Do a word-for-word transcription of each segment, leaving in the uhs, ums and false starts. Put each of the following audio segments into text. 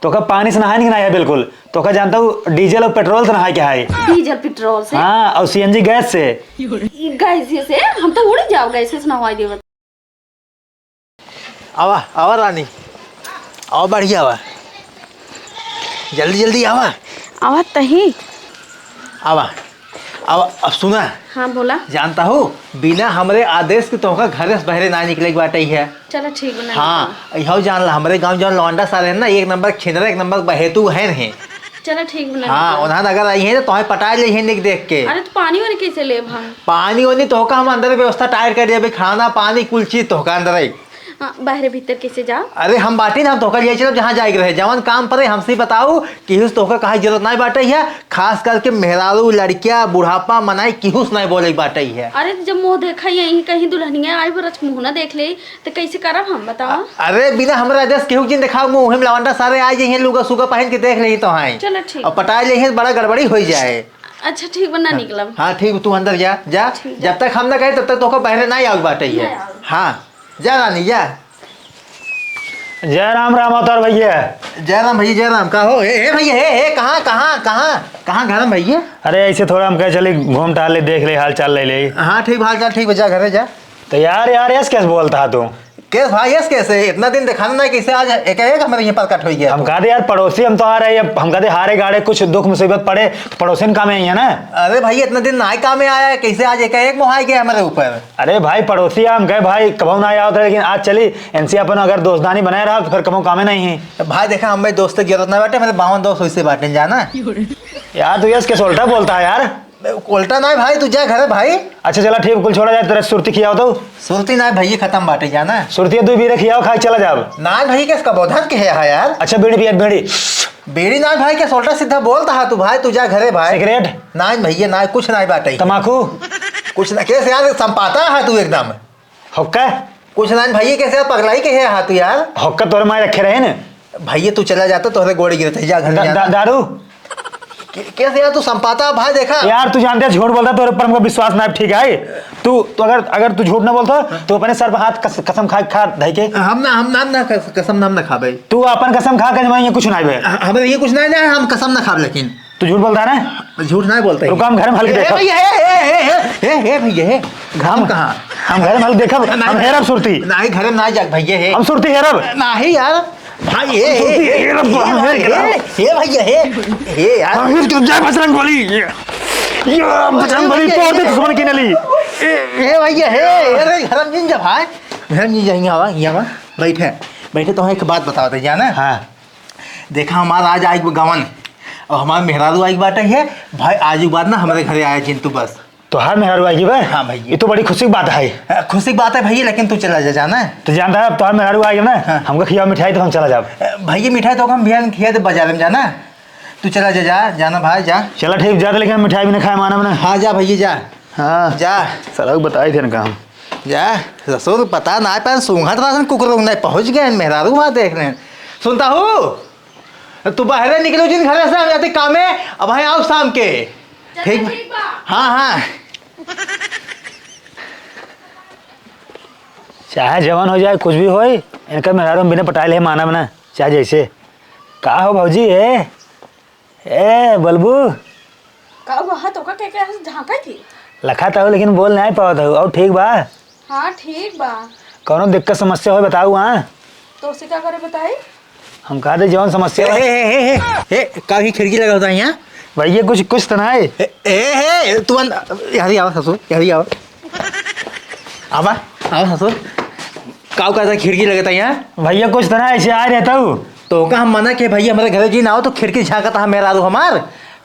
तोका पानी से नहाए के नाहीं है बिल्कुल। तोका जानता हूँ, डीजल और पेट्रोल से नहाए के है। डीजल पेट्रोल से? हाँ, और सीएनजी गैस से। ई गैस से? हम तो उड़ जाओ गैस से नहाए देवत। आवा, आवा रानी, आवा, बढ़िया आवा, जल्दी जल्दी आवा। आवा तही। आवा, आवा, अब सुना। हाँ, बोला। जानता हूँ, बिना हमरे आदेश के तोहका घरे से बहरे ना निकले के बाटे है। चला, ठीक बा, ना हाँ, निकलबा। इहो जान ला, हमरे गाँव जौन लौंडा सारे हैं ना, एक नंबर छिनरा, एक नंबर बहेतू है नहीं। चला, ठीक बा, ना हाँ, निकलबा। उन्हान अगर आई है तो तोहे पटाए ले है निक देख के। अरे, तो पानी वानी कैसे लेब हम? पानी वानी तोहका हम अंदर व्यवस्था टाइट कर देबे, खाना, पानी, कुल चीज तोहका अंदर आई। हाँ, बाहरे भीतर कैसे जाओ? अरे, हम बाटी ना, हम तोहका लिए चलब जहाँ जाए के रहे, जवन काम पड़े हमसे बताओ, केहू से तोहका कहे जरूरत नहीं बाटे है, खास करके मेहरारू, लड़किया, बुढ़ापा, मनाई, केहू से नहीं बोले के बाटे है। अरे, तो जब मुँह देखा यहीं कहीं दुल्हनिया आई, वो रच मुँह ना देख ले, तो कैसे करब हम, बताओ? अ-, अरे, बिना हमरा आदेश केहू के जिन देखाओ मुँह, हम लवंडा सारे आ जाइए, लुगा सुगा पहन के देख लेही तो हाँ। चलो, ठीक। और पटाए ले हैं, बड़ा गड़बड़ी हो जाए। अच्छा, ठीक बा, ना हाँ। निकलब। हाँ, ठीक, तू अंदर जा, जा। ठीक। जब तक हम ना कहे, तब तक तोहका बाहरे ना आवे बाटे है। ना आवे। हाँ, जा रानी, जा। जय राम राम अवतार भैया। जय राम भैया, जय राम। का हो? हे, हे भैया, हे, हे, कहाँ, कहाँ, कहाँ, कहाँ घर में भैया? अरे, ऐसे थोड़ा हम कहे चली घूम टहल ले, देख ले, हाल चाल ले ले। हाँ, ठीक, हाल चाल ठीक बा, जा घरे जा। तो यार, यार, ऐसे कैसे बोलता है तू? कैसे भाई, ऐसे कैसे? इतना दिन दिखाना नहीं, कैसे आज एकाएक हमारे यहाँ प्रकट हो गया हम तू? कहते यार, पड़ोसी हम तो आ रहे हैं, हम कहते हारे गाड़े कुछ दुख मुसीबत पड़े, पड़ोसी काम में आई है ना। अरे भाई, इतना दिन ना काम में आया है, कैसे आज एकाएक मोह आ गया हमारे ऊपर? अरे भाई, पड़ोसी हम कहे भाई, कबहू ना आवत है, लेकिन आज चली, इनसे अपन अगर दोस्तानी बनाए रहा, तो फिर कबहू कामे नहीं है। भाई देखा, हम भाई दोस्त की जरूरत ना बाटे, मेरे बावन दोस्त वैसे बाटे, जाना। यार, तू यस के सोल्टा बोलता है यार। उल्टा ना भाई, तू जा घरे भाई। अच्छा, चला ठीक, कुल छोड़ा जाए, तेरा सुरती खियाओ तो। सुरती ना भाई, ये खत्म बाटे, जाना। सुरती दो बीरे खियाओ, खा के चला जाब। ना भाई, किस का बोधन के है यार? अच्छा, बीड़ी पिया, बीड़ी। बीड़ी ना भाई, के सोल्टा सीधा बोलता है तू भाई, तू जा घरे भाई। सिगरेट? ना भैया, ना, कुछ ना बाटे। तमाकू? कुछ ना, कैसे यार, संपाता है तू एकदम। हुक्का? कुछ ना भैया, कैसे यार, पगलाई के है हाथ यार? हुक्का तोरे माए रखे रहे न। भैया, तू चला जाता, तोहरे गोड़े गिरत है, जा घर दा-, जा। दा-, दारू? के-, कैसे यार, तू संपाता भाई, देखा। यार, तू जानते है, झूठ बोलता, तोरे पर हमका विश्वास ना है, ठीक है? तू, तू अगर, अगर तू झूठ ना बोलता, तो अपने सर पे हाथ कस-, कसम खा, खा, धई के। हम ना, हम ना, ना कस-, कसम ना, हम ना खाबे। तू अपन कसम खा के, मैं ये कुछ ना आवे। ह-, हमें ये कुछ ना, ना, हम कसम ना खाब, लेकिन। तू झूठ बोलता है ना? झूठ नहीं बोलता है। रुको, हम घर में हल के ए, देखब। भैया, ए, ए, ए, ए, ए, ए, भैया, ए। हम हम कहाँ? हम घर में हल देखब, नहीं, हम हेरब सुरती। नहीं, घर में ना जाग भैया, हे। हम सुरती हेरब। नहीं यार। भाई, ए, हम सुरती ए, हेरब, ए, हम हेर के ए, लाओ। ए, भैया, ए, ए, यार। हम हेर के जय बजरंग बली। ये, ये बजरंग बली तोड़ दे दुश्मन की नली। ए, ए, भैया, हे, ए, रे, घर में जिन जा भाई। घर में जिन जा, यहाँ आवा, यहाँ आवा। बैठे, बैठे तो एक बात बताओ तो जाना। हाँ। देखा, हमार आज आइक गवन, अब हमार मेहरारू आइक बाटे है। भाई, आज के बाद ना हमारे घरे आया जिन तू बस। तोहार मेहरारू आइक बा? हाँ भैया। ये तो बड़ी खुशी की बात है। अ, खुशी की बात है भैया, लेकिन तू चला जा, जाना। तो जानता है, अब तोहार मेहरारू आइक ना, हाँ। हमका खिया मिठाई तो हम चला जाब। अ, भैया, मिठाई तो हम भैया खिया दे बाजार में, जाना। तू चला जा, जा, जाना भाई, जा। चला ठीक, जा, लेकिन हम मिठाई भी ना खाए, मानब ना। हाँ, जा भैया, जा। हाँ। जा। साला को बताई थे ना काम। जा, ससुर, पता ना पाए, सूंघत रहन, कुकुर लोग नहीं पहुँच गए, मेहरारू वहाँ देख रहे हैं। सुनता हूँ, तू बाहरे निकलो जिन घरे से, हम जाते कामे, अब भाई आओ शाम के। चलो, ठीक बा। ठीक बा। हाँ, हाँ। चाहे जवन हो जाए, कुछ भी होई, इनका मेहरारू हम बिना पटाए ले मानब ना, चाहे जैसे। का हो भौजी, ए? ए, बलबू। का हुआ है? तोका के, के झांका थी? लखा था, लेकिन बोल नहीं पावत हूँ। और ठीक बा? हाँ, ठीक बा। कौनो दिक्कत समस्या हो, बताऊ, हाँ? तो उसे का करे बताई? हम कहा दे, जौन समस्या ए, हो। ए, ए, ए, ए, का ही खिड़की लगा होता है यहाँ? भैया, कुछ, कुछ तो ना है। ए, ए, ए, तू अन-, यहाँ ही आवा ससुर, यहाँ ही आवा। आवा, आवा ससुर। काऊ का खिड़की लगता यहाँ? भैया, कुछ तो ना, ऐसे आ रहता हूँ। तो का हम मना के भैया, हमारे घरे जी ना हो तो खिड़की झांकता है मेहरारू हमार।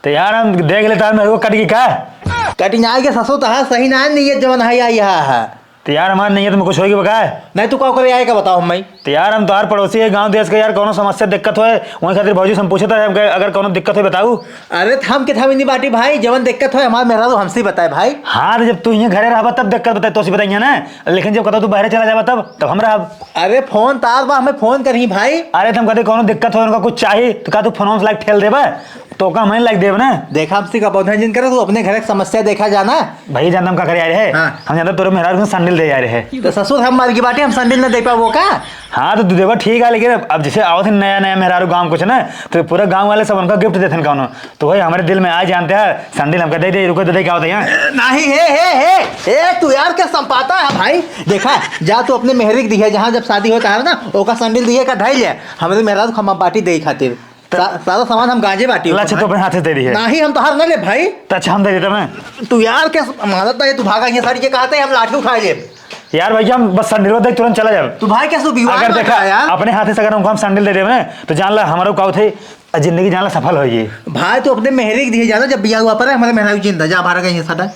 तो यार, हम देख लेता है, मेरे को कट गई का? कटी ना आए के ससुर, तो हाँ, सही ना है, नहीं ये जवन है, आई हा, हा। तो यार, हमार नीयत में कुछ होई के बका है? नहीं, तू का करे आए का बताओ हम भाई। तो यार, हम तोहार पड़ोसी है, गांव देश के, यार, कौनो समस्या दिक्कत होए, वही खातिर भौजी से हम पूछत रहे, हमके अगर कौनो दिक्कत होए, बताऊ। अरे, त हम के थामी नहीं बाटी भाई, जवन दिक्कत होए, हमार मेहरारू हमसे बताए भाई। हाँ, तो जब तू यहाँ घरे रहबा, तब दिक्कत बताए, तो से बताइए ना। लेकिन जब कतौ तू बाहरे चला जाबा, तब, तब हम रहब। अरे, फोन तार बा, हमें फोन करही भाई। अरे, त हम कहते कौनो दिक्कत होए, उनका कुछ चाही, तो का तू फोन से लाइक ठेल देबा? तो का हमें लाइक देब ना। देखा, हमसे का पौधा जिन करे, तू अपने घर की समस्या देखा जाना। भाई, जानता हम का करे आए रहे? हाँ। हम जानता तोरे मेहरारू के संडिल दे आए रहे। तो ससुर हम मर गई बाटे, हम संडिल ना दे पाबो का? हाँ, तो तू देबा ठीक है, लेकिन अब, अब जैसे आवत है नया नया मेहरारू गाँव कुछ ना, तो पूरा गाँव वाले सब उनका गिफ्ट देते हैं कौनो। तो वही हमारे दिल में आ जानते हैं, संडिल हमका दे दे, रुको दे दे, क्या होता है यहाँ? नहीं, हे, हे, हे, हे, तू यार क्या संपाता है भाई? देखा, जा तू अपने मेहरी के दिहे, जहाँ जब शादी होता है ना, ओका संडिल दिहे का ढाई ले, हमारे मेहरारू खमा बाटी दे खातिर। सा-, सारा सामान हम गांजे बाटी ला, अच्छा, होता तो है। अपने हाथे से दे दिहे। नहीं, हम तो हार ना ले भाई। तो अच्छा, हम दे देते मैं। तू यार क्या मानत नहीं, तू भागा, ये साड़ी के कहते हैं, हम लाठी उठा ले। यार भैया, हम बस संडिलवा देख तुरंत चला जाए। तू भाई क्या सु विवाह अगर मत देखा, कर यार। अपने हाथे से अगर हमको हम संडिल दे देवे ना, तो जान ला हमारा का थे, जिंदगी जान ला सफल होगी। भाई तू अपने मेहरी के दिहे जाना, जब बिया हुआ पर है, हमारे मेहरा जिंदा, जा भाड़ा कहीं साटा।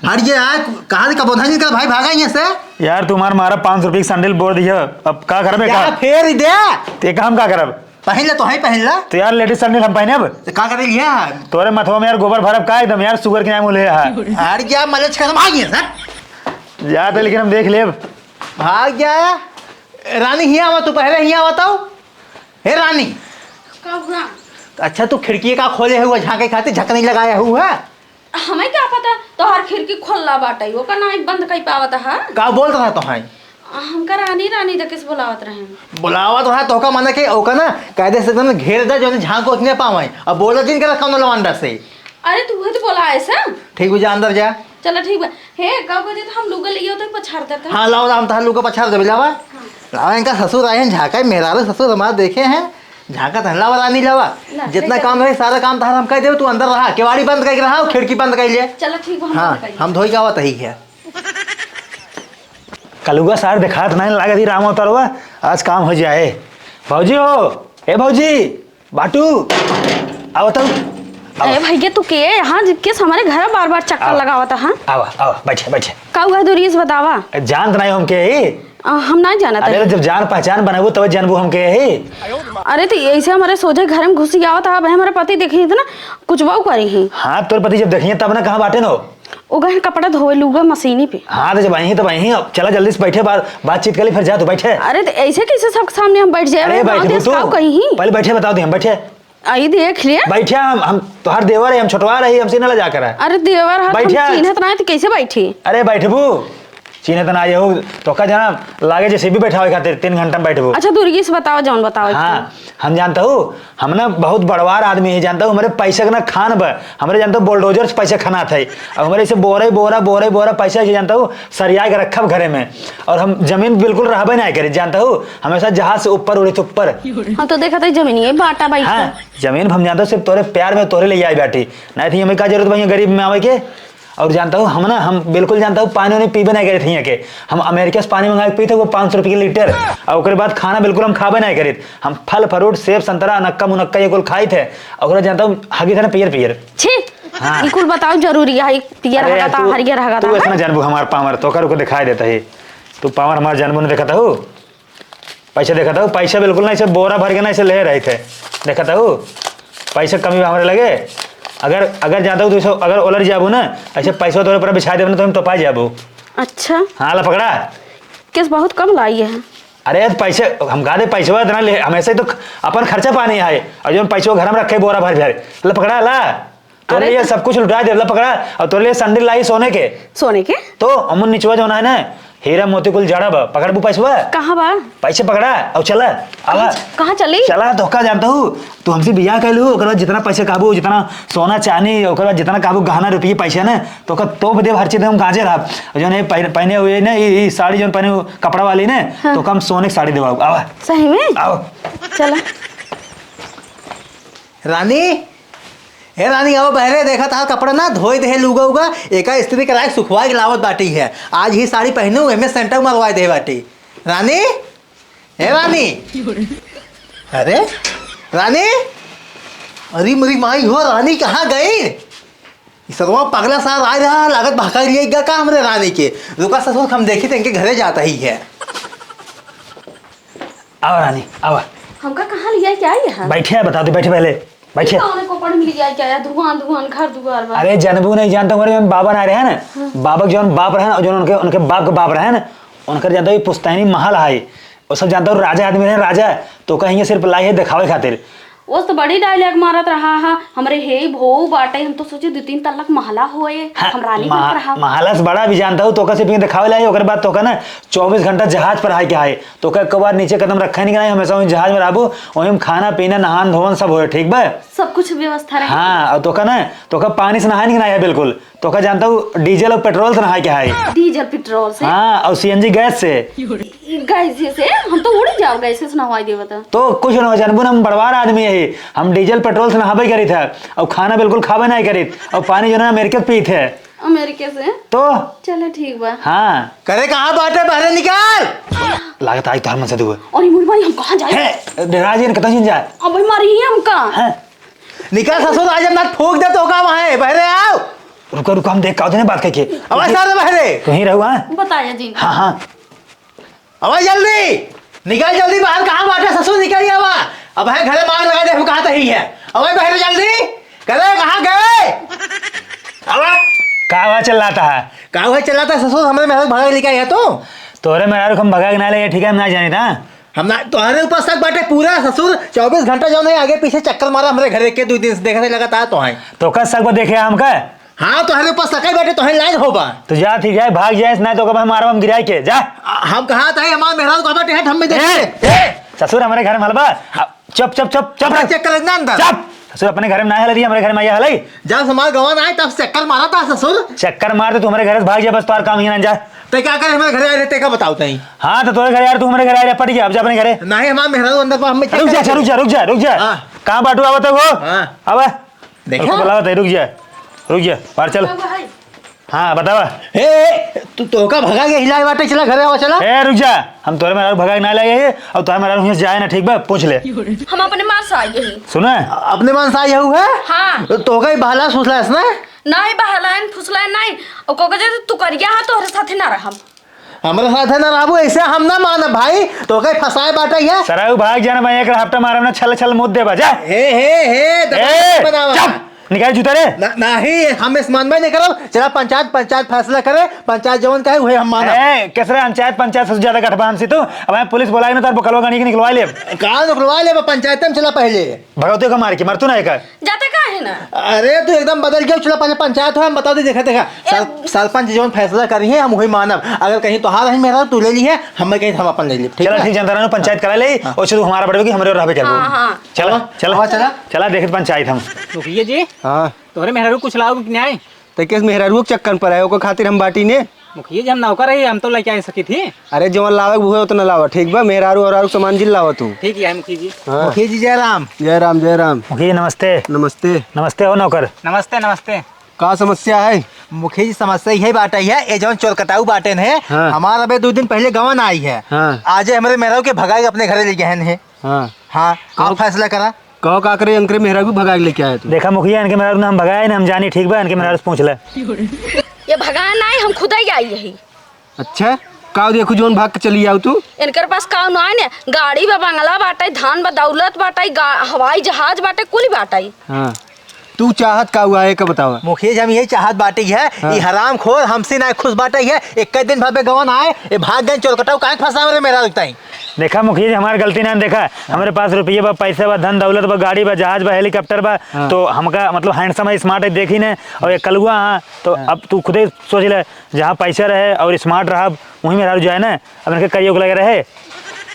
हट ये यार, कहाँ से कबोधा नहीं कर भाई, भागा यहाँ से। यार तुम्हार मारा पाँच सौ रुपये की संडिल बोल दिया, अब का करबे का? यार फेर ही दे। ते का हम का करब? पहन ले तो है, पहन ले। तो यार लेडीज संडिल हम पहने अब? तो का करे लिया? तोरे मथवा में यार गोबर भरब का एकदम यार, सुअर के नाम ले है। हट गया, मलेच खत्म, आ गया सर। जाते लेकिन हम देख लेब। भाग गया। रानी हिया आवा, तू पहले हिया आवा तो। हे रानी। का हुआ? अच्छा तू खिड़की का खोले हुआ झांके खातिर, झक नहीं लगाया हुआ? हमें क्या पता, तोहार खिड़की खोलला बाटे, ओकर नाई बंद कई पावत है। का बोलत रहा तोहाई? हमका रानी रानी तक किस बुलावत रहे। बुलावत रहा तोहका माने के ओका ना कायदे से एकदम घेर दे, जो झांक ओतने पावे। अब बोला जिन करा कौनो लवांडा से। अरे तू है तो बोला ऐसा। ठीक बा, जा अंदर जा। चला ठीक बा। हे, का बजे तो हम लुगा लियो तो पछाड़ देता। हाँ, लाओ, हम तहार लुगा पछाड़ देबे, लावा। हाँ। लावा, इनका ससुर आए हैं, झांका है, मेहरारू ससुर हमारा देखे हैं, झांका तहन लावा, रानी लावा। ना, जितना नहीं काम रहे, सारा काम तहार हम कह देबे, तू अंदर रहा, केवाड़ी बंद करके रहा, खिड़की बंद कर ले। चला ठीक बा, हम हाँ, बंद कर हम धोई के आवत ही है। कलुआ सार देखात नहीं लागत ही राम अवतारवा, आज काम हो जाए। भौजी हो, ए भौजी, बाटू, आओ तो, आओ। ए भैया, तू के यहाँ किस हमारे घर बार बार चक्कर आओ। लगावत है, हाँ? आवा, आवा, बैठे, बैठे। का हुआ दूरी से बतावा? जानत नहीं हम के ही? आ, हम नहीं जानत अरे, है। जब जान पहचान बनाबू, तब जानबू हम के ही। अरे, तो ऐसे हमारे सोझे घर में घुसी आवत है, अब हमारे पति देखी इतना कुछ वो करी ही। हाँ, तोर पति जब देखिए तब ना कहाँ बाटे नो। ओ गहन कपड़ा धोए लूगा मशीनी पे। हाँ, तो जब आई ही, तब आई ही। अब चला जल्दी से बैठे, बात, बातचीत कर ली, फिर जा तू बैठे। अरे, तो ऐसे कैसे सबके सामने हम बैठ जाए? अरे, बैठ तू। का कही? पहले बैठे, बताओ दे, हम बैठे। आई देख ले। बैठे हम, हम तोहार देवर है, हम छोटवा रही, हमसे ना लजा कर है। अरे, देवर हाथ हम बैठे। चिन्हत ना है, तो कैसे बैठी? अरे, बैठबू। चिन्हत ना आए हो, तो का जाना लागे जैसे भी बैठावे खातिर तीन घंटा में बैठबू। अच्छा, दूरी से बताओ, जौन बताओ। हाँ, हम जानता हूँ, हम ना बहुत बड़वार आदमी है, जानता हूँ, हमारे पैसे का ना खान बा, हमारे जानता हूँ बुलडोजर से पैसे खाना था। अब हमारे इसे बोरे बोरा, बोरे बोरा पैसे है, जानता हूँ, सरिया के रखब घरे में। और हम जमीन बिल्कुल रहबे नहीं करे, जानता हूँ, हमेशा जहाज से ऊपर उड़े तो ऊपर। हम तो देखा था जमीन ये बाटा भाई हाँ, का। जमीन हम जानता हूँ, सिर्फ तोरे प्यार में तोरे ले आई बैठी, नहीं थी हमें का जरूरत भाई गरीब में आवे के। और जानता हूँ, हम ना, हम बिल्कुल जानता हूँ, पानी उनी पीबे नहीं करे थे यहाँ के। हम अमेरिका से पानी मंगा के पीते, वो पाँच सौ रुपये के लीटर। और ओकरे बाद खाना बिल्कुल हम खाबे नहीं करे। हम फल, फ्रूट, सेब, संतरा, नक्का, मुनक्का, ये कुल खाई थे। और ओकरा जानता हूँ, हगी था ना, पियर, पियर। छी, हाँ। ई कुल बताओ जरूरी है, ई पियर अरे, हगा था, तू, हरियर हगा तू था, ऐसा ना हैं? जानबू हमार पावर, तो ओकर को दिखाई देता है। तू पावर हमार जानबू नहीं देखता हूँ। पैसा देखत हऊ, पैसा बिल्कुल ना, ऐसे बोरा भर के ना, ऐसे ले रहे थे। देखत हऊ, पैसा कमी बा हमरे लगे। अगर, अगर जानत हऊ, तो ऐसे, अगर ओलर जाबू ना, ऐसे पैसा तोरे पर बिछा देबे ना, तो हम तो पा जाबू। अच्छा। हाँ, ला पकड़ा। केस बहुत कम लाई है। अरे, तो पैसे, हम कहा दे, पैसा इतना ले, हमेशा ही तो ख-, अपन खर्चा पानी है। और जो पैसा घर में रखे, बोरा भर भर, ला पकड़ा, ला। तोरे अरे लिए तो सब कुछ लुटा दे, ला पकड़ा। और तोरे लिए संडिल लाई सोने के। सोने के? तो अमुन निचवा जौन है ना, हीरा मोती कुल जड़ा बा, पकड़बू पैसवा? कहाँ बा? पैसे पकड़ा, और चला, आवा। कहाँ चली? चला, धोखा जानत हऊ, तू हमसे बियाह कर लू, ओकर बाद जितना पैसा कहबू, जितना सोना चांदी, ओकर बाद जितना कहबू गहना रुपये पैसा ना, तो ओकर तोप देब, हर चीज हम गांजे रहब। और जौन ये पहने, पहने हुए ना, ये, ये साड़ी जौन पहने हो, कपड़ा वाली ना, हाँ। तो हम सोने की साड़ी देवाऊ, आवा। सही में? आओ। चला। रानी, ए रानी, आओ बहरे, देखा था कपड़ा ना धोए दे, लुगा उगा, एका इस्त्री कराए, सुखवाए के लावत बाटी है। आज ही साड़ी पहनू, एमे सेंटा मरवाए दे बाटी। रानी, ए रानी, अरे रानी, अरे मेरी माई हो, रानी कहाँ गई? ई सरवा पगला सार आए रहा, लागत भगा लिया गा का हमरे रानी के। रुका ससुर, हम देखी थे इनके घरे जाता ही है। आवा रानी, आवा। हमका कहाँ लिया क्या यहाँ? बैठे हैं, बता दे, बैठे पहले, बैठे। कौन को पढ़ मिल गया क्या? धुआं धुआं घर दुआर बा। अरे जनबू नहीं जानता, हमारे जौन बाबा ना रहे हैं ना, हाँ। बाबा के जौन बाप रहे ना, जौन उनके, उनके बाप के बाप रहे ना, उनकर जानता हूँ पुश्तैनी महल है, वो सब जानता हूँ राजा आदमी रहे, राजा, तो कहीं सिर्फ लाई है दिखावे खातिर। वो तो बड़ी dialogue मारत रहा हा, हमरे हे भो बाटे, हम तो सोचे दो तीन तल्ला क महला होए, हाँ, हम रानी महा-, बनत रहा। महला से बड़ा भी जानता हूँ, तोका सिर्फ देखावे ला आई, ओकरे बाद तोका ना चउबीस घंटा जहाज पर आए के आए, तोका एको बार नीचे कदम रखे नहीं, हमेशा वहीं जहाज में रहबू, वहीं में खाना पीना, नहान धोवन सब होए, ठीक बा? सब कुछ व्यवस्था रहे। हाँ, और तोका ना, तोका पानी से नहाए नहीं है बिल्कुल, तोका जानता हूँ डीजल और पेट्रोल से नहाए के आए। डीजल पेट्रोल से? हाँ, और सीएनजी गैस से। गैस से? हम तो उड़ी जाओ गैस से नहवाई देबा त। तो कुछ ना हो जानबू ना, हम बड़वार आदमी है, हम डीजल पेट्रोल से नहाबे करित है, और खाना बिल्कुल खाबे नहीं करित, और पानी जो ना अमेरिका से पीत है। अमेरिका से? तो? चले ठीक बा। हाँ। करे कहाँ बाटे, बहरे निकाल। लागत आई तोहर मन से दुआ। अरे मुड़ी मारी, हम कहाँ जाए? है, डरा जी, कतई जिन जाए। अब मारी ही हमका। हैं? निकाल ससुर, आज हम ना फूंक दे तोका वहाँ, बहरे आओ। रुका, रुका, हम देख का बात करके। अब सारे बहरे। तू ही रहुआ? बताया जी। हाँ, हाँ। अबे जल्दी, निकल जल्दी बाहर, कहाँ बाटे ससुर, निकल आवा। अब है घरे मार लगा दे, हम कहाँ तही है। अबे बहरे जल्दी, करे कहाँ गए? अबे। का हुआ चिल्लाता है? का हुआ चिल्लाता है ससुर, हमरे मेहरारू भगा के लेके आई है तू? तोरे मेहरारू हम भगा के ना ले, ठीक है, हम ना जाने था। हम ना, तोहरे ऊपर शक बाटे पूरा ससुर, चउबीस घंटा जो नहीं आगे पीछे चक्कर मारा हमरे घरे के, दो दिन से देखत है लगातार तो है। तो का शक बा देखे हमका? हाँ, तोहरे ऊपर शक ही बाटे, तोहरे लायक होबा। तो जा, ठीक है, भाग जाए, नहीं तो कब हमारा हम गिराए के, जा। आ, हम कहा था, हमार मेहरारू कहाँ बाटे, हट, हम में ए, देखे। ए, ससुर, हमारे घर में हलबा। आ, चुप, चुप, चुप, चुप। चेक कर लेना अंदर। चुप। ससुर, अपने घर में ना हल रही, हमारे घर में आया हलाई। जब हमार गवा ना आए, तब चक्कर मारा था ससुर। चक्कर मार तो तुम्हारे घर से भाग जा, बस तोहार काम ही ना जा। ते का करे हमारे घर आए रहते, का बताओ तई? हाँ, तो तोरे घर यार, तू हमारे घर आए रहे, पट गया, अब जा अपने घरे। नहीं, हमार मेहरारू अंदर बा, हम में रुक जा, चेक अच्छा, रुक जा, रुक जा, रुक जा। हाँ। कहाँ बाटू आवत है वो? हाँ। अब देखा? रुको, बुलावत है, रुक जा, रुक जा, बाहर चल। बाबू, हाय। हाँ, बतावा। ए, ए, तू तोका भगा के हिलाए बाटे, चला घरे आवा, चला। ए, रुक जा, हम तोरे मेहरारू भगा के ना ले आए, और तोरे मेहरारू हियाँ से जाए ना, ठीक बा? पूछ ले। हम अपने मार से आई हई। सुना? अपने मन से आई हऊ है? हाँ। तो तोका ही बहला फुसला है ना? नहीं बहलाइन फुसलाइन नहीं, और को कहे तू करिया है, तोहरे साथे ना रहम। हमरे साथे ना रहबू, ऐसे हम ना मानब भाई, तोका ही फंसाए बाटे है। सराऊ भाग जाना, मैं एक हफ्ता मारब ना, छल छल मुद्दे बजा। हे, हे, हे, ए, दबा बनावा। चुप! निकाल जूता रे। ना, नहीं, हम इस मानबे नहीं करब। चला पंचायत, पंचायत फैसला करे, पंचायत जवन कहे, उहे हम मानब। ए, केसरे पंचायत, पंचायत से ज्यादा गठबान से तू। अब मैं पुलिस बुलाए ना, तार बुकलवा गणी के निकलवा ले। का निकलवा ले, पंचायत में चला पहले। भगवती का मार के, मर तू ना एक। जाते का है ना? अरे, तू एकदम बदल गया, चला पहले पंचायत हो, हम बता दे, देखा, देखा। ए, सर-, सरपंच जवन फैसला करी है, हम उहे मानब। अगर कहीं तोहार रही मेहरारू, तू ले ली है, हमें कहीं हम अपन ले ली, ठीक चला, है? ठीक, जनता रहनु, पंचायत करा ले, हाँ। और तू हमारा बड़वे की, हमरे और रहबे करबो। हाँ, हाँ। चला, हाँ। चला। हाँ, चला। चला, देखत पंचायत हम। मुखिया जी, हाँ। तोहरे मेहरारू कुछ लाओ कि नहीं? ते केस मेहरारू के चक्कर पर है, ओकर खातिर हम बाटी ने। मुखिया जी, हम नौकर रही, हम तो लेके आ सकी थी। अरे, जवन लावे के हुए, उतना लावा, ठीक बा? मेहरारू और आरू सामान जिन लावा तू। ठीक है, मुखिया जी। हाँ। मुखिया जी, जय राम। जय राम, जय राम। मुखिया जी, नमस्ते। नमस्ते। नमस्ते हो नौकर। नमस्ते, नमस्ते। का समस्या है? मुखिया जी, समस्या यही बाटे है, ये जौन चोरकटाऊ बाटेन है, हाँ। हमार अबे दो दिन पहले गवन आई है। हाँ। आजे हमरे मेहरारू के भगाए के अपने घरे ले गए हैं। हाँ। हाँ, कहो, आप फैसला करा। कहो का करे, इनके मेहरारू भी भगा के लेके आए तू। देखा मुखिया, इनके मेहरारू ना हम भगाए ना हम जानी, ठीक बा, इनके मेहरारू से पूछ ले। ये भगाए ना, हम खुद ही आई यही। अच्छा, का देखू जौन भाग के चली आओ तू? इनकर पास का ना है ने, गाड़ी बा, बंगला बाटे, धन बा, दौलत बाटे, गा-, हवाई जहाज बाटे, कुल बाटे। हाँ। तू चाहत का हुआ है, का बतावा? मुखिया जी, हम यही चाहत बाटे है, हाँ। ये हरामखोर हमसे ना खुश बाटे है। एक दिन भावे गवन आए, ये भाग गए चोरकटाऊ, काहे फंसा मेरे मेहरारू ताई? देखा मुखिया जी, हमार गलती ना है, देखा, हाँ। हमरे पास रुपये बा, पैसा बा, धन दौलत बा, गाड़ी बा, जहाज बा, हेलीकॉप्टर बा, हाँ। तो हमका मतलब handsome है, smart है, देखी ने, और ये कलुआ, हाँ, तो हाँ। अब तू खुदे सोच ले, जहाँ पैसा रहे और smart रहा, वहीं मेहरारू जाए ना, अब इनके करियो के लगे रहे।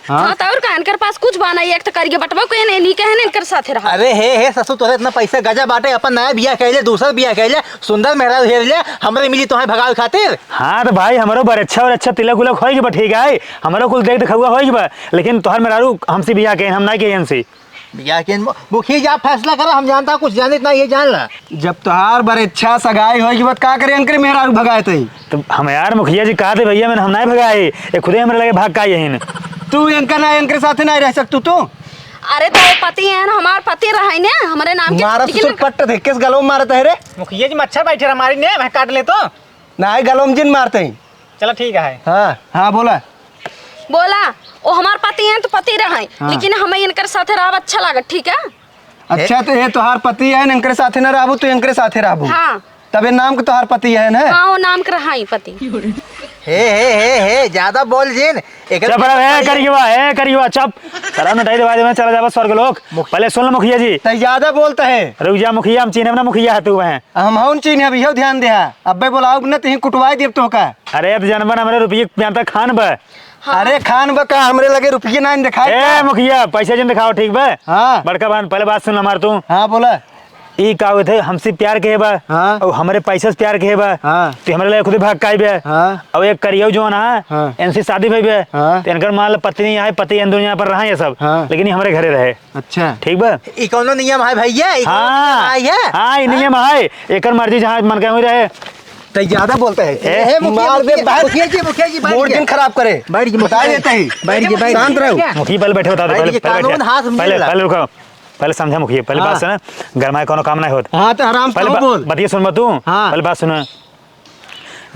हाँ। हाँ, तो और का, इनकर पास कुछ बा नहीं, एक तो करिए बटवा कोई नहीं, नहीं कहे ना इनकर साथे रहा। अरे हे, हे ससुर, तोरे इतना पैसा गजा बाटे, अपन नया बियाह कइले, दूसर बियाह कइले, सुंदर मेहरारू हेर ले, हमरे मिली तोहे भगावे खातिर। हाँ तो भाई, हमरो बर अच्छा और अच्छा तिलक उलक होई के बा, ठीक है, हमरो कुल देख देखुआ होई के बा, लेकिन तोहर मेहरारू हमसे बियाह कहे, हम ना कहे इनसे। बियाह के मु-, मुखिया जी, आप फैसला करो, हम जानता कुछ जानित ना, ये जान ला। जब तोहार बरेच्छा सगाई होई के बाद का करे, इनकरे मेहरारू भगाए तई? तो हम यार मुखिया जी कहते भैया, मैंने हम नहीं भगाए, ये खुदे हमरे लगे भाग का यही ने। तू इनका ना, इनकरे साथे नहीं रह सकतू तू। अरे तो पति है ना, हमार पति रहे ने, हमरे नाम के मारा निकल ससुर पट्ट देख के गलो मारत है रे। मुखिया जी मच्छर बैठे रहा, मारी ने, मैं काट ले तो। नाही, गलों में जिन मारते ही। चला ठीक है। हाँ, हाँ, बोला। बोला, ओ हमार पति हैं तो पति रहे, हाँ। लेकिन हमें इनकर साथे रहब अच्छा लागत, ठीक है? अच्छा, तो ये तोहार पति है, इनकर साथे ना रहबू, तो इनकर साथे रहबू। हाँ। तबे नाम के तोहार पति है ना? हाँ, वो नाम के रहा ही पति। हे, हे, हे, हे, ज्यादा बोल जिन। एकर चुप रह, हे करियवा, हे करियवा, चुप। सारा मिठाई दबा दे, मैं चला जाबा स्वर्ग लोक। मुख- पहले सुन लो मुखिया जी। तै ज्यादा बोलत है। रुक जा मुखिया, हम चीन्हब ना मुखिया है तू है। हम हौन चीन्हब, इहो ध्यान दे। अब्बे बोलाउब न, तिहीं कुटवाई देब तोहका। अरे, अब जनबन हमरे रुपये प्याता खान बा। हाँ। अरे, खान बा का, हमरे लगे रुपये ना देखाई ए, का? मुखिया, पैसा जिन दिखाओ, ठीक बा? हाँ। बड़का बहन, पहले बात सुन हमार तू। हाँ, बोला। ई का होत है, हमसे प्यार के बा, हाँ। और हमरे पैसा से प्यार के बा, हाँ। तो हमरे लगे खुद भाग काई बे। हाँ। और एक करियौ जौन है, हाँ। इनसे शादी भई बे, हाँ। तो इनकर मान लो पत्नी है, पति इन दुनिया पर रहा ये सब, हाँ। लेकिन ये हमरे घरे रहे। अच्छा। ठीक बा? ई कौनो नियम है भैया? ई कौनो हाँ। नियम है? हाँ, ई नियम है। एकर मर्जी जहाँ मन के हुई रहे। तै ज्यादा बोलत है। ए, ए, मुखिया, मार दे, मुखिया, बाहर। मुखिया जी, मुखिया जी, बैठ मूड गया। दिन खराब करे। बैठ गया, बता मुखिया। देते ही। बैठ गया, बैठ गया। शांत रहो। मुखिया पहले बैठे बता दे, बैठ पहले, गया। पहले बैठे। कानून हाथ में पहले, लेला। पहले रुको। पहले समझा मुखिया, पहले बात हाँ। सुना। गरमाए कोनो काम नहीं होत। हाँ, तो आराम से पहले बोल, बा-, बोल। बतिया सुन बा तू। हाँ। पहले बात सुना।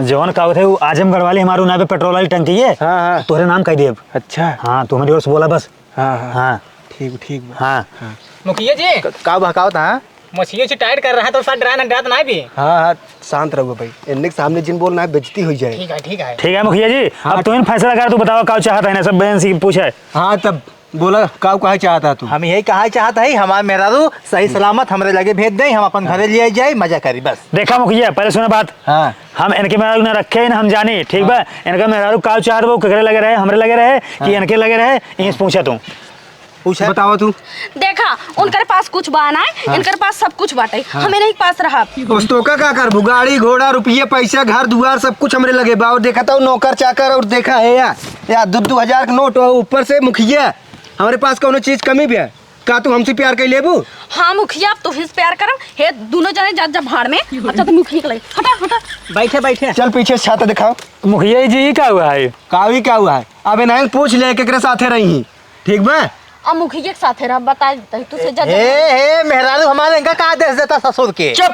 जौन का होत है, वो आजमगढ़ वाली हमारू ना पे पेट्रोल वाली टंकी है। हाँ, हाँ। तोहरे नाम कह देब। अच्छा। हाँ, तू हमारी ओर से बोला बस। हाँ, हाँ। हाँ। ठीक, ठीक बा। हाँ। हाँ। मुखिया जी। क-, का बहकावत है? मछली उछली टाइट कर रहा है तो साथ डरा ना, डरात ना भी। हाँ, हाँ, शांत रहो भाई। इन्ने के सामने जिन बोलना है, बेइज्जती हो जाए। ठीक है, ठीक है। ठीक है मुखिया जी, हाँ। अब तुम फैसला कर, तू बताओ का चाहत है ना, सब बहन से पूछे। हाँ, तब बोला, का कहा चाहता तू? हम यही कहा चाहत है, हमार मेहरारू सही सलामत हमरे लगे भेज दे, हम अपन घरे ले जाए, मजा करी बस। देखा मुखिया, पहले सुना बात। हाँ। हम इनके मेहरारू ना रखे, ना हम जानी, ठीक बा? हाँ। इनका मेहरारू का चाहत बा, केकरे लगे रहे, हमरे लगे रहे कि हाँ। इनके लगे रहे, यहीं से पूछा तू। पूछा। बतावा तू। देखा, उनकर पास कुछ बा ना, हाँ। इनकर पास सब कुछ बाटे। हाँ। हम इन्हीं के पास रहब। बस तो का, का करबू? गाड़ी, घोड़ा, रुपये, पैसा, घर, दुआर, सब कुछ हमरे लगे बा। और देखा तो नौकर, चाकर, और देखा है या, या दो, दो हजार के नोट, और ऊपर से मुखिया, हमरे पास कौनो चीज कमी भी है? का तू हमसे प्यार कर लेबू? हाँ मुखिया, अब तोहिस प्यार करम। हे दोनों जने जा, जा भाड़ में। अच्छा, तू मुखिया के लगे। हटा, हटा। बैठे, बैठे। चल पीछे से छाता दिखाओ। मुखिया जी, ई का हुआ है? का हुई, का हुआ है? अब इन्हें पूछ ले, केकरे साथे रही? ठीक बा? अब मुखिया के साथे रह, बता देता है, तू से जा, जा। ए, ए, मेहरारू हमारे इनका का आदेश देता ससुर के? चुप!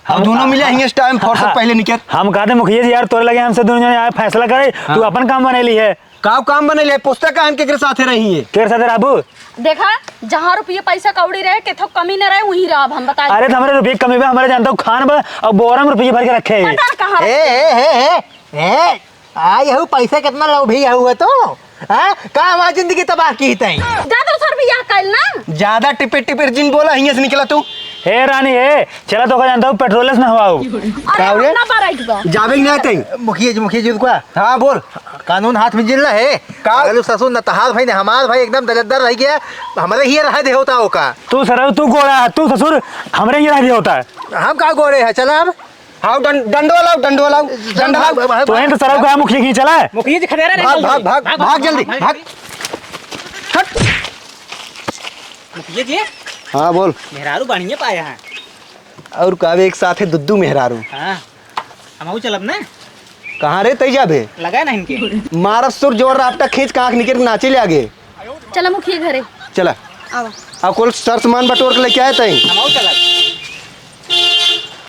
हम दोनों मिले हिंगे इस टाइम, फुर्सत हाँ। पहले निकल। हम कहते मुखिया जी यार, तोरे लगे हमसे दोनों जने यार फैसला करे, हाँ। तू अपन काम बने ली है। का काम बने ले? पूछता का हम केकरे साथे रही है? केकरे साथे रहबू? देखा, जहाँ रुपये पैसा कौड़ी रहे, केथो कमी न रहे, वहीं रहब हम, बता अरे, देते। तो हमरे रुपये कमी बा, हमरे जानता हूँ खान बा, और बोरा में रुपये भर के रखे हैं। पता न कहाँ ए, रखे। ए, ए, ए, ए, आ, यहू पैसा कितना लोभी है हुआ तो? हाँ? का हमारी जिंदगी तबाह की तई? ज्यादा सर भी यह कल ना। ज्यादा टिपिर टिपिर जिन बोला, हियां से निकला तू। हे रानी, हे, चला तो का जानता हूँ, पेट्रोल से नहवाओ। अरे, का रे? हम ना बराइट बा। जाबे कि नहीं तई? मुखिया जी, मुखिया जी, रुकवा। हाँ, बोल। कानून हाथ में जिन ला है। का? अरे ससुर, न तहार भाई, न हमार भाई, एकदम दलिद्दर रह गया। हमरे ही रह दे होता होका। तू सरऊ, तू गोड़ा है, तू ससुर, हमरे ही रह दे होता है। हम का गोड़े है, चला अब। हाउ डं-, डंडो लाओ, डंडो लाओ, डंडो लाओ। भाई, भाई, तो हैं तो सरऊ का मुखिया खींच चला है। मुखिया जी खदेरा रे, भाग, जल्दी। भाग, भाग, भाग, भाग, जल्दी, भाग, भाग। भाग। हट। मुखिया जी। हाँ, बोल। मेहरारू बढ़िया पाया है। और का बे, एक साथ है दुद्दू मेहरारू। हाँ, हम आऊ चलब ना। कहाँ रे तई जाबे? लगा ना इनके। मारब सुर जोर रापटा खींच कांख निकल नाचे ले आगे। चला मुखिया घरे। चला। आवा। अब कुल सर सामान बटोर के लेके आए तई। हम आऊ चलब।